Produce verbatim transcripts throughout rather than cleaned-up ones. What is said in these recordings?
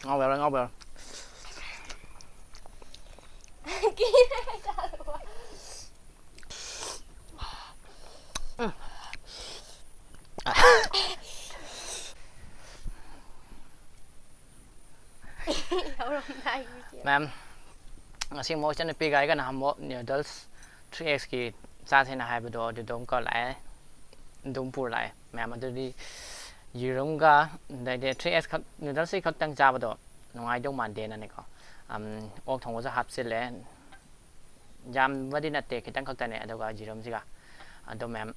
ꯉꯥꯎꯕ ꯌꯥꯔꯣꯏ, ꯉꯥꯎꯕ ꯌꯥꯔꯣꯏ꯫ ꯃꯌꯥꯝ, ꯉꯁꯤ ꯑꯃꯨꯛ ꯏꯆꯟꯅꯨꯄꯤꯒ ꯑꯩꯒꯅ ꯑꯃꯨꯛ ꯅ꯭ꯌꯨꯗꯜꯁ ꯊ꯭ꯔꯤ ꯑꯦꯛꯁꯀꯤ ꯆꯥꯁꯦꯅ ꯍꯥꯏꯕꯗꯣ ꯑꯗꯨꯗꯣ ꯑꯃꯨꯛꯀ ꯂꯥꯛꯑꯦ, ꯑꯗꯨꯝ ꯄꯨꯔ ꯂꯥꯛꯑꯦ꯫ ꯃꯌꯥꯝ, ꯑꯗꯨꯗꯤ ꯌꯦꯔꯨꯝꯒ ꯑꯗꯩꯗꯤ ꯊ꯭ꯔꯤ ꯑꯦꯛꯁ ꯈꯛ, ꯅ꯭ꯌꯨꯗꯜꯁꯁꯤ ꯈꯛꯇꯪ ꯆꯥꯕꯗꯣ ꯅꯨꯡꯉꯥꯏꯗꯧ ꯃꯥꯟꯗꯦꯅꯅꯦꯀꯣ, ꯑꯝ, ꯑꯣꯛ ꯊꯣꯡꯕꯁꯨ ꯍꯥꯞꯆꯤꯜꯂꯦ꯫ ꯌꯥꯝꯕꯗꯤ ꯅꯠꯇꯦ, ꯈꯤꯇꯪ ꯈꯛꯇꯅꯦ꯫ ꯑꯗꯨꯒ ꯌꯦꯔꯨꯝꯁꯤꯒ꯫ ꯑꯗꯣ ꯃꯌꯥꯝ,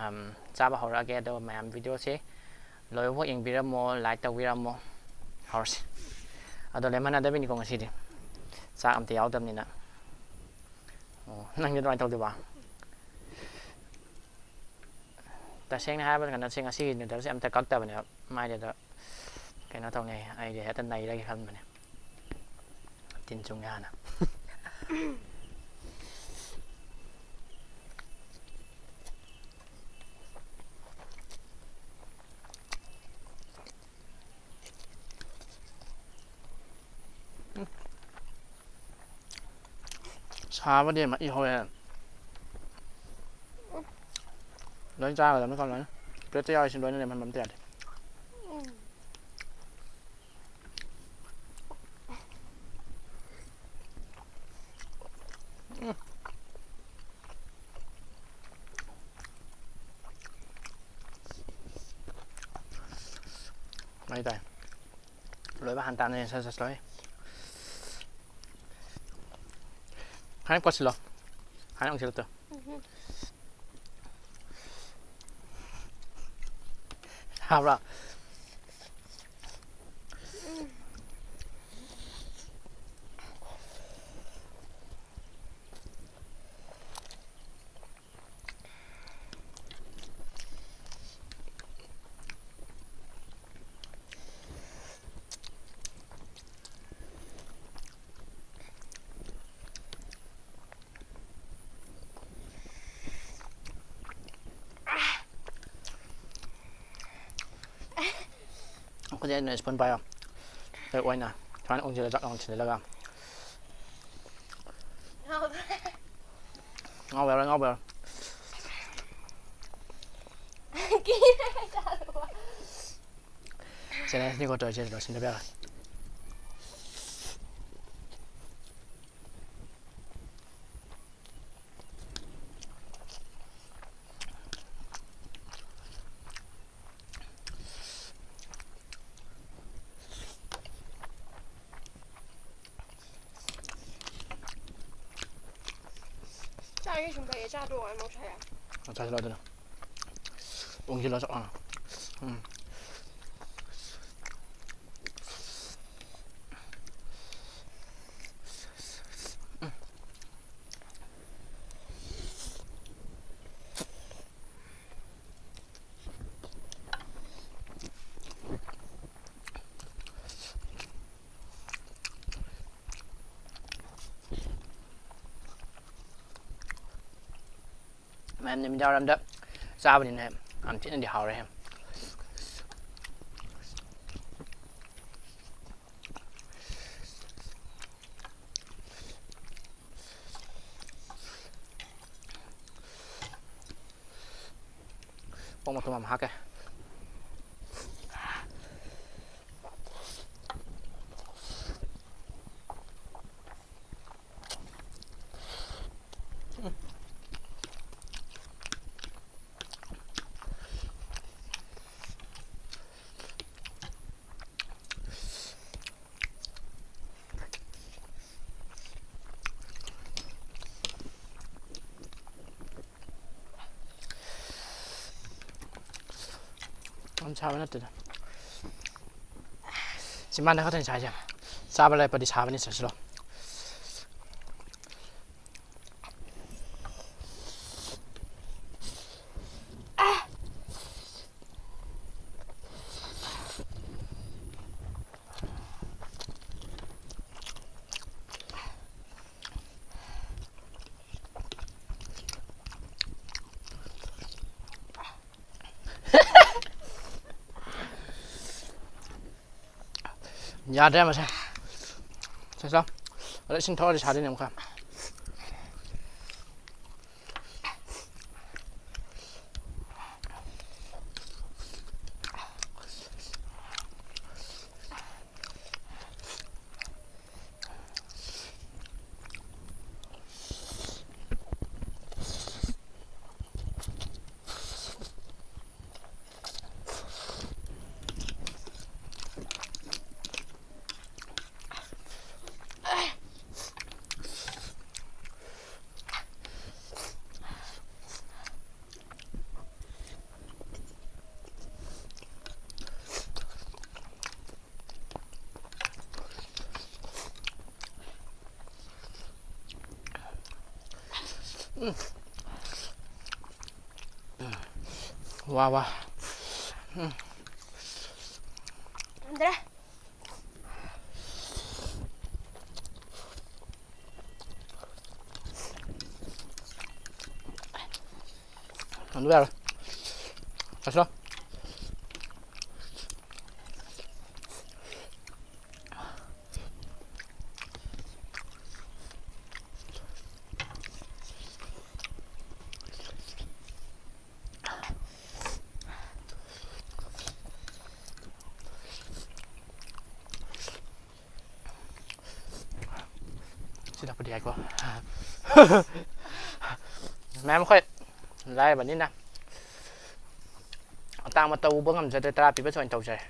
ꯑꯝ, ꯆꯥꯕ ꯍꯧꯔꯛꯑꯒꯦ꯫ ꯑꯗꯣ ꯃꯌꯥꯝ ꯚꯤꯗꯤꯑꯣꯁꯦ ꯂꯣꯏꯕꯐꯥꯎ ꯌꯦꯡꯕꯤꯔꯝꯃꯣ, ꯂꯥꯏꯛ ꯇꯧꯕꯤꯔꯝꯃꯣ꯫ ꯍꯧꯔꯁꯤ꯫ ꯑꯗꯣ ꯂꯦꯃꯟ ꯅꯥꯗꯕꯤꯅꯤꯀꯣ ꯉꯁꯤꯗꯤ, ꯆꯥꯛ ꯑꯝꯇ ꯌꯥꯎꯗꯕꯅꯤꯅ꯫ ꯑꯣ, ꯅꯪꯗꯤ ꯑꯗꯨꯃꯥꯏꯅ ꯇꯧꯗꯣꯏꯕ? ꯇꯁꯦꯡꯅ ꯍꯥꯏꯔꯕꯗ ꯀꯩꯅꯣꯁꯦ, ꯉꯁꯤꯒꯤ ꯅꯨꯗꯜꯁꯦ ꯑꯝꯇ ꯀꯛꯇꯕꯅꯦꯕ ꯃꯥꯏꯗꯤ꯫ ꯑꯗꯣ ꯀꯩꯅꯣ ꯇꯧꯅꯤ, ꯑꯩꯗꯤ ꯍꯦꯛꯇ ꯅꯩꯔꯒꯦ ꯈꯟꯕꯅꯦ꯫ ꯇꯤꯟ ꯆꯨꯡꯉꯦ ꯍꯥꯟꯅ꯫ ꯁꯥꯕꯗꯤ ꯑꯃ ꯏꯍꯧꯋꯦ꯫ ꯂꯣꯏ ꯆꯥꯒꯗꯕꯅꯤ ꯀꯣ, ꯂꯣꯏꯅ꯫ ꯄ꯭ꯂꯦꯠꯇ ꯌꯥꯎꯔꯤꯁꯤ ꯂꯣꯏꯅ ꯂꯦꯝꯍꯟꯕ ꯑꯝꯇ ꯌꯥꯗꯦ꯫ ꯃꯩ ꯇꯥꯏ꯫ ꯂꯣꯏꯕ ꯍꯥꯟ ꯇꯥꯟꯅ ꯁꯠ ꯁꯠ ꯂꯣꯏ꯫ ꯍꯥꯏꯅ ꯀꯣꯠꯁꯤꯜꯂꯣ꯫ ꯍꯥꯏꯅ ꯑꯃꯨꯛ ꯁꯤꯜꯂꯛꯇꯣ꯫ ꯍꯥꯕ꯭ꯔꯥ? ꯑꯩꯈꯣꯏꯗꯤ ꯑꯩꯅ ꯁ꯭ꯄꯨꯟ ꯄꯥꯏꯌꯣ꯫ ꯑꯣꯏꯅ ꯁꯨꯃꯥꯏꯅ ꯎꯪꯁꯤꯜꯂ ꯆꯥꯛ ꯂꯥꯎꯅ ꯊꯤꯜꯂꯒ꯫ ꯉꯥꯎꯕ ꯌꯥꯔꯣꯏ, ꯉꯥꯎꯕ ꯌꯥꯔꯣꯏ꯫ ꯀꯤꯔꯦ ꯆꯥꯔꯨꯕ꯫ Challengeꯅꯤꯀꯣ ꯇꯧꯔꯤꯁꯦ, ꯂꯣꯏꯁꯤꯟꯗꯕ ꯌꯥꯔꯣꯏ꯫ ꯆꯥꯒꯦ ꯁꯨꯝ ꯐꯩꯌꯦ, ꯆꯥꯗꯣ ꯑꯃꯨꯛ ꯁꯥꯏ꯫ ꯆꯥꯁꯤꯜꯂꯣ ꯑꯗꯨꯅ꯫ ꯎꯪꯁꯤꯜꯂꯣ ꯆꯥꯛ ꯂꯥꯎꯅ꯫ ꯎꯝ꯫ ꯃꯌꯥꯝ ꯅꯨꯃꯤꯗꯥꯡ ꯋꯥꯏꯔꯝꯗ ꯆꯥꯕꯅꯤꯅ ꯌꯥꯝ ꯊꯤꯅꯗꯤ ꯍꯥꯎꯔꯦ꯫ ꯑꯣꯛ ꯃꯇꯨꯝ ꯑꯃ ꯍꯥꯞꯀꯦ꯫ ꯌꯥꯝ ꯁꯥꯕ ꯅꯠꯇꯦꯗ꯫ ꯆꯤꯝꯕꯥꯟꯗ ꯈꯛꯇꯅꯤ ꯁꯥꯏꯁꯦ꯫ ꯆꯥꯕ ꯂꯦꯞꯄꯗꯤ ꯁꯥꯕꯅꯤ, ꯆꯠꯁꯤꯜꯂꯣ꯫ ꯌꯥꯗ꯭ꯔꯦ ꯃꯁꯦ꯫ ꯆꯠ ꯆꯠ꯫ ꯑꯗ ꯏꯁꯤꯡ ꯊꯛꯑꯗꯤ ꯁꯥꯗꯣꯏꯅꯦ ꯑꯃꯨꯛꯀ꯫ ꯎꯝ꯫ ꯋꯥ, ꯋꯥ꯫ ꯎꯝ꯫ ꯉꯝꯗ꯭ꯔꯦ꯫ ꯍꯟꯕ ꯌꯥꯔꯣꯏ꯫ ꯆꯠꯂꯣ꯫ ꯁꯤꯅꯕꯨꯗꯤ ꯌꯥꯏꯀꯣ꯫ ꯃꯌꯥꯝ ꯑꯩꯈꯣꯏ ꯂꯥꯏꯔꯕꯅꯤꯅ ꯑꯇꯥꯡꯕ ꯇꯧꯕ ꯉꯝꯖꯗ꯭ꯔꯦ, ꯇꯔꯥ ꯄꯤꯕꯁꯨ ꯑꯣꯏꯅ ꯇꯧꯖꯔꯦ꯫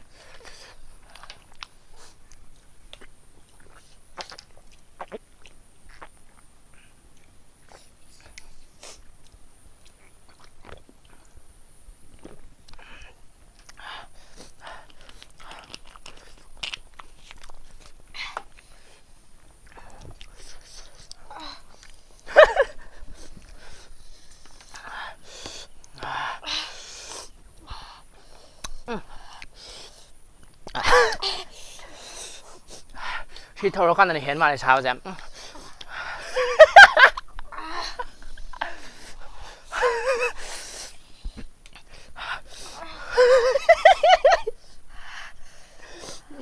ꯁꯤ ꯊꯧꯔꯀꯥꯟꯗꯅ ꯍꯦꯟ ꯃꯥꯜꯂꯦ ꯁꯥꯕꯁꯦ꯫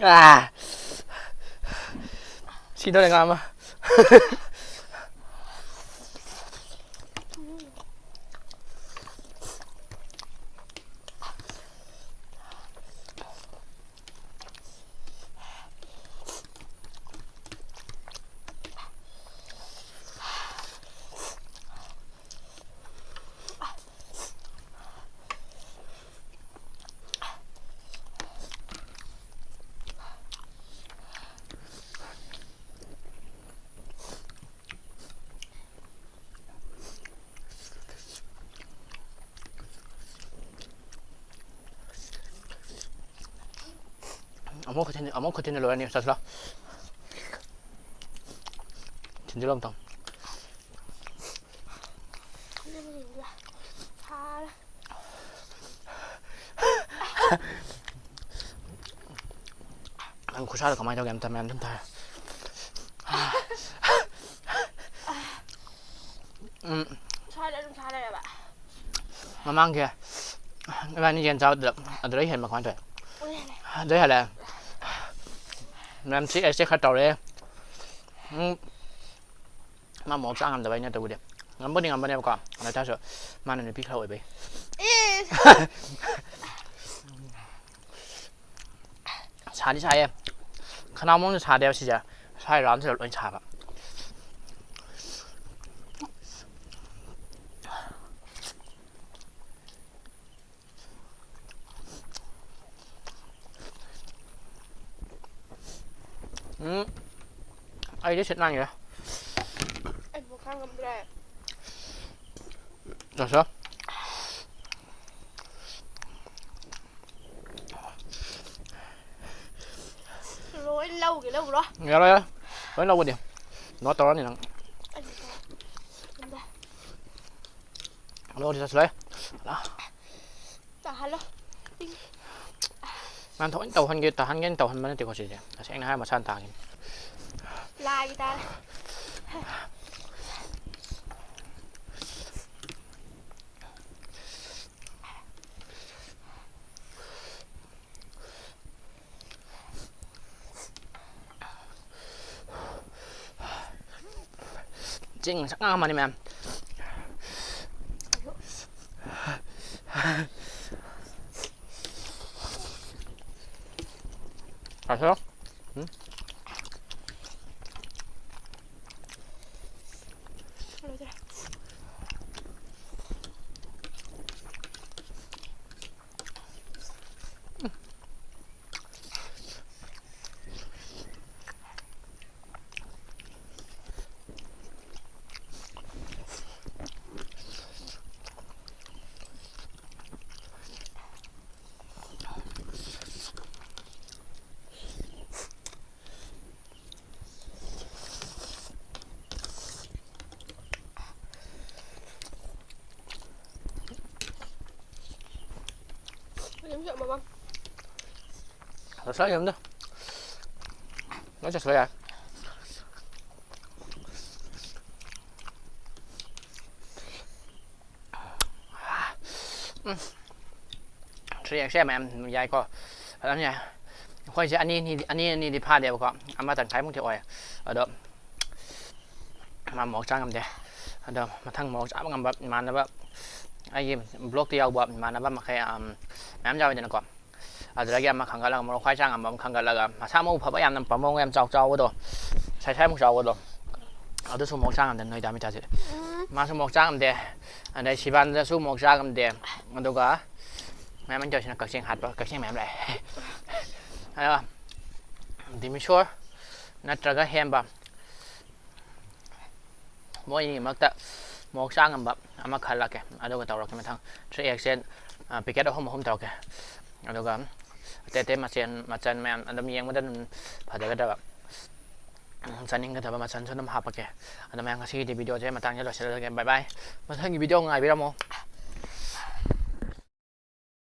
ꯑꯥ꯫ ꯁꯤꯗꯧꯔꯦ ꯉꯥ ꯑꯃ꯫ ꯑꯃꯨꯛ ꯈꯨꯠ ꯊꯤꯟ-, ꯑꯃꯨꯛ ꯈꯨꯠ ꯊꯤꯟꯖꯤꯜꯂꯨꯔꯅꯤ꯫ ꯆꯠꯁꯤꯂꯥꯎ꯫ ꯊꯤꯟꯖꯤꯜꯂꯣ ꯑꯝꯇꯪ꯫ ꯁꯥꯔꯦ꯫ ꯅꯪ ꯈꯨꯠꯁꯥꯗꯣ ꯀꯃꯥꯏꯅ ꯇꯧꯒꯦ? ꯑꯝꯇ ꯃꯌꯥꯝ ꯑꯗꯨꯝ ꯊꯥꯔꯦ꯫ ꯎꯝ꯫ ꯁ꯭ꯋꯥꯏꯗ ꯑꯗꯨꯝ ꯁꯥ ꯂꯩꯔꯕ? ꯃꯃꯥꯡꯒꯤ ꯏꯕꯥꯅꯤ ꯌꯦꯟ ꯆꯥꯕꯗꯨꯗ ꯑꯗꯨꯗ ꯍꯦꯟꯕ ꯀꯃꯥꯏꯅ ꯇꯧꯋꯦ? ꯑꯗꯨꯗꯩ ꯍꯦꯜꯂꯦ꯫ ꯃꯌꯥꯝ ꯁꯤ ꯑꯩꯁꯦ ꯈꯔ ꯇꯧꯔꯦ꯫ ꯎꯝ꯫ ꯃꯥ ꯃꯣꯔꯣꯛ ꯆꯥ ꯉꯝꯗꯕ ꯑꯩꯅ ꯇꯧꯕꯗꯤ꯫ ꯉꯝꯕꯨꯗꯤ ꯉꯝꯕꯅꯦꯕꯀꯣ꯫ ꯑꯗꯨ ꯑꯣꯏꯇꯥꯔꯁꯨ ꯃꯥꯅ ꯅꯨꯄꯤ ꯈꯔ ꯑꯣꯏꯕꯩ꯫ ꯏꯁ! ꯁꯥꯗꯤ ꯁꯥꯏꯌꯦ꯫ ꯈꯅꯥꯎ ꯃꯅꯨꯡꯗ ꯁꯥꯗꯦꯕ ꯁꯤꯁꯦ꯫ ꯁ꯭ꯋꯥꯏ ꯔꯥꯎꯟꯁꯤꯗ ꯂꯣꯏ ꯁꯥꯕ꯫ ꯎꯝ꯫ ꯑꯩꯗꯤ ꯁꯤꯠ ꯅꯥꯟꯈ꯭ꯔꯦ꯫ ꯑꯩꯕꯨ ꯈꯥꯡ ꯉꯝꯗ꯭ꯔꯦ꯫ ꯆꯠꯁꯣ꯫ ꯂꯣꯏ ꯂꯧꯒꯦ ꯂꯧꯔꯣ꯫ ꯌꯥꯔꯣꯏ, ꯌꯥꯔꯣꯏ꯫ ꯂꯣꯏ ꯂꯧꯒꯗꯤ꯫ ꯅꯣꯠ ꯇꯧꯔꯅꯤ ꯅꯪ꯫ ꯑꯩ ꯅꯣꯠ ꯇꯧꯔꯦ꯫ ꯂꯧꯔꯗꯤ ꯆꯠꯁꯤꯂꯣꯏ꯫ ꯇꯥꯍꯜꯂꯣ꯫ ꯃꯥꯅ ꯊꯑꯣꯏꯅ ꯇꯧꯍꯟꯒꯦ, ꯇꯥꯍꯟꯒꯦꯅ ꯇꯧꯍꯟꯕ ꯅꯠꯇꯦꯀꯣ ꯁꯤꯁꯦ꯫ ꯇꯁꯦꯡꯅ ꯍꯥꯏꯔ ꯃꯁꯥꯅ ꯇꯥꯒꯤꯅꯤ꯫ ꯂꯥꯏꯒꯤ ꯇꯥꯔꯦ꯫ ꯇꯤꯡ ꯁꯛ ꯉꯥꯡꯉꯝꯃꯅꯤ ꯃꯌꯥꯝ꯫ ꯆꯥꯊꯣꯛ꯫ ꯎꯝ꯫ Lasai yam da. Lasai soya. ꯎꯝ꯫ Three X ꯁꯦ ꯃꯌꯥꯝ ꯌꯥꯏꯀꯣ꯫ ꯐꯖꯅ ꯌꯥꯏ꯫ ꯑꯩꯈꯣꯏꯁꯦ ꯑꯅꯤ ꯑꯅꯤ, ꯑꯅꯤ ꯑꯅꯤꯗꯤ ꯐꯥꯗꯦꯕꯀꯣ꯫ ꯑꯃ ꯇꯪꯈꯥꯏꯃꯨꯛꯇꯤ ꯑꯣꯏ꯫ ꯑꯗꯣ ꯃꯥ ꯃꯣꯔꯣꯛ ꯆꯥ ꯉꯝꯗꯦ꯫ ꯑꯗꯣ ꯃꯊꯪ ꯃꯣꯔꯣꯛ ꯆꯥꯕ ꯉꯝꯕ ꯏꯃꯥꯟꯅꯕ, ꯑꯩꯒꯤ vlogꯇ ꯌꯥꯎꯕ ꯏꯃꯥꯟꯅꯕ ꯃꯈꯩ, ꯑꯝ, ꯃꯌꯥꯝ ꯌꯥꯎꯋꯤꯗꯅꯀꯣ꯫ ꯑꯗꯨꯗꯒꯤ ꯑꯃ ꯈꯟꯒꯠꯂꯒ, ꯃꯣꯔꯣꯛ ꯈ꯭ꯋꯥꯏ ꯆꯥ ꯉꯝꯕ ꯑꯃ ꯈꯟꯒꯠꯂꯒ, ꯃꯁꯥ ꯃꯎ ꯐꯕ ꯌꯥꯝꯅ ꯄꯥꯝꯕꯣꯝ ꯌꯥꯝ ꯆꯥꯎ ꯆꯥꯎꯕꯗꯣ, ꯁꯥꯏ ꯁꯥꯏꯃꯨꯛ ꯆꯥꯎꯕꯗꯣ, ꯑꯗꯨꯁꯨ ꯃꯣꯔꯣꯛ ꯆꯥ ꯉꯝꯗꯦ ꯅꯣꯏꯗꯥ ꯃꯤꯇꯥꯁꯤꯗꯤ꯫ ꯎꯝ꯫ ꯃꯥꯁꯨ ꯃꯣꯔꯣꯛ ꯆꯥ ꯉꯝꯗꯦ꯫ ꯑꯗꯩ ꯁꯤꯕꯥꯟꯗꯁꯨ ꯃꯣꯔꯣꯛ ꯆꯥ ꯉꯝꯗꯦ꯫ ꯑꯗꯨꯒ ꯃꯌꯥꯝ ꯑꯃ ꯇꯧꯔꯤꯁꯤꯅ ꯀꯛꯆꯦꯡ ꯍꯥꯠꯄ, ꯀꯛꯆꯦꯡ ꯃꯌꯥꯝ ꯂꯥꯛꯑꯦ꯫ ꯑꯗꯣ ꯗꯤꯃꯤꯁꯣꯔ ꯅꯠꯇ꯭ꯔꯒ ꯍꯦꯝꯕ, ꯃꯣꯏ ꯑꯅꯤꯒꯤ ꯃꯔꯛꯇ ꯃꯣꯔꯣꯛ ꯆꯥ ꯉꯝꯕ ꯑꯃ ꯈꯜꯂꯛꯀꯦ, ꯑꯗꯨꯒ ꯇꯧꯔꯛꯀꯦ ꯃꯊꯪ꯫ Three X ꯁꯦ, ꯑ, packet ꯑꯍꯨꯝ ꯑꯍꯨꯝ ꯇꯧꯔꯛꯀꯦ꯫ ꯑꯗꯨꯒ ꯑꯇꯩ ꯑꯇꯩ ꯃꯆꯦꯟ, ꯃꯆꯜ ꯃꯌꯥꯝ ꯑꯗꯨꯝ ꯌꯦꯡꯕꯗ ꯑꯗꯨꯝ ꯐꯖꯒꯗꯕ, ꯎꯝ, ꯆꯥꯅꯤꯡꯒꯗꯕ ꯃꯆꯜꯁꯨ ꯑꯗꯨꯝ ꯍꯥꯞꯄꯛꯀꯦ꯫ ꯑꯗꯣ ꯃꯌꯥꯝ, ꯉꯁꯤꯒꯤꯗꯤ videoꯁꯦ ꯃꯇꯥꯡꯁꯤꯗ ꯂꯣꯏꯁꯤꯜꯂꯒꯦ꯫ Bye bye꯫ ꯃꯊꯪꯒꯤ video ꯉꯥꯏꯕꯤꯔꯝꯃꯣ꯫